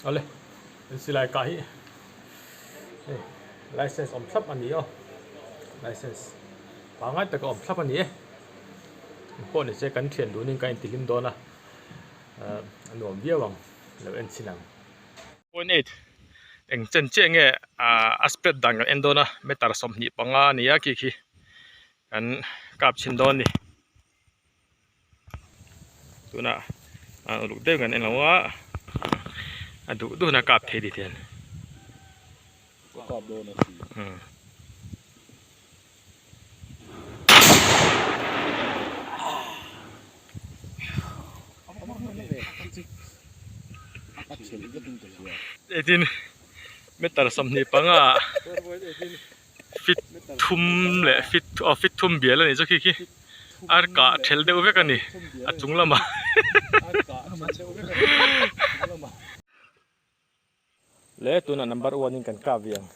Awle in silai kah hi hei license awm thlap a ni aw license pangngai taka awm thlap a ni e engpawh ni se kan thian dunin kan intihlim dawn a ahh a nuam viau ang lo en chhin ang. Point eight eng chen chiah nge ahh a spread dan kan en dawn a meter 25 a ni a khi khi kan kap chhin dawn a ni. Tunah a uluk deuh kan en lo a a duh duh na kap thei ti hian kap dawn a si Eighteen meter 25 fit thum leh fit aw fit thum bial a nih chu khi khi a kah ṭhel deuh vek a ni a chung lamah le tunah number one in kan kap ve ang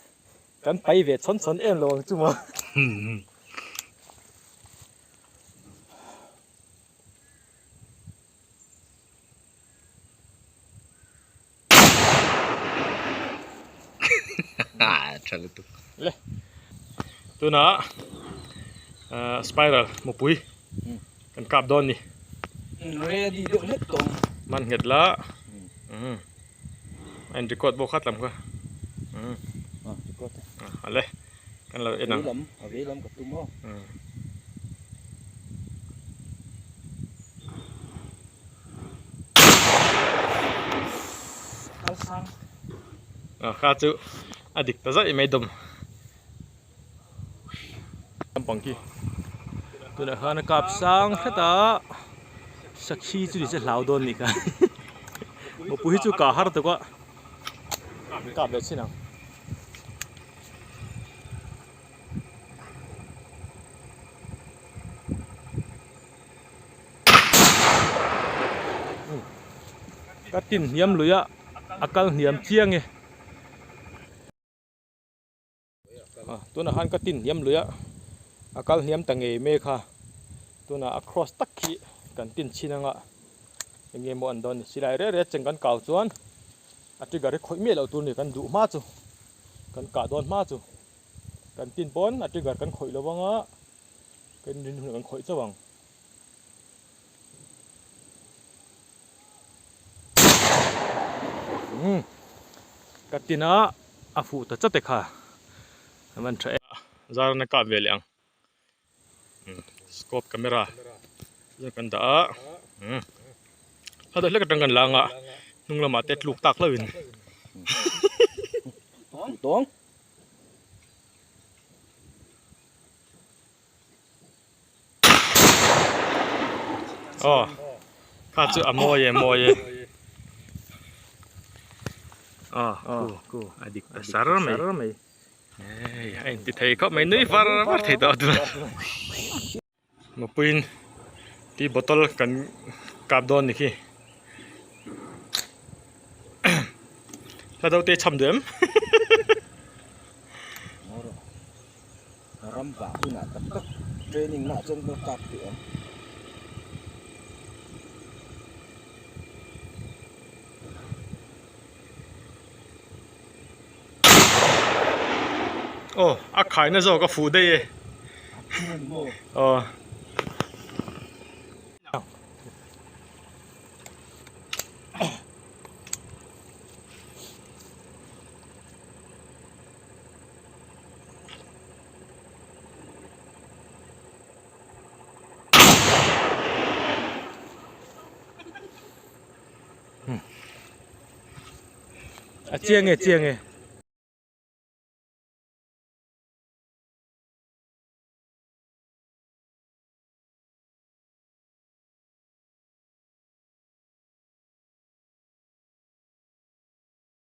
kan pai ve chhawn chhawn em lo ang chu maw. Tha lutuk. Le tunah spiral mupui kan kap dawn ni. Ready deuh hlek tawh ang. Man nghet la a in record bawk kha tlam kha. Record e. Ale kan lo en ang. A vei lam ka tum aw. A kha chu a dik ta zaih mai dawm lampang khi tunah khan a kap sang hret a sakhi chu ni se hlau dawn nih kha mawpui hi chu kah har tuk a kap leh chin ang. Ka tin hniam lui a a kal hniam chiang e tunah khan ka tin hniam lui a a kal hniam ta ngei mai kha tunah a cross tak khi kan tin chhin anga eng nge maw an dawn ni silai reh reh cheng kan kau chuan a trigger hi khawih miah loh tur a ni kan duh hma chu kan kah dawn hma chu kan tin pawn a trigger kan khawih lo anga. Kan rin hun kan khawih chauh ang. Umm ka tin a a fuh ta chat e kha a man tha e. Zar na kap ve leh ang scope camera chuan kan dah a umm hla deuh hlek atang kan lang a hnung lamah te tluk tak hlauh in. Tawng. Aw kha chu a mawi e mawi e aw ku ku a dik ta sar mai hei a inti thei khawp mai nui var var thei tawh a tunah mapuiin tea bottle kan kap dawn ni khi hla deuh te cham duh em. Ram vah hunah tak tak training nah chuan ka kap duh ang. Aw a khaina zawk a fuh daih e. Aw. A chiang e chiang e.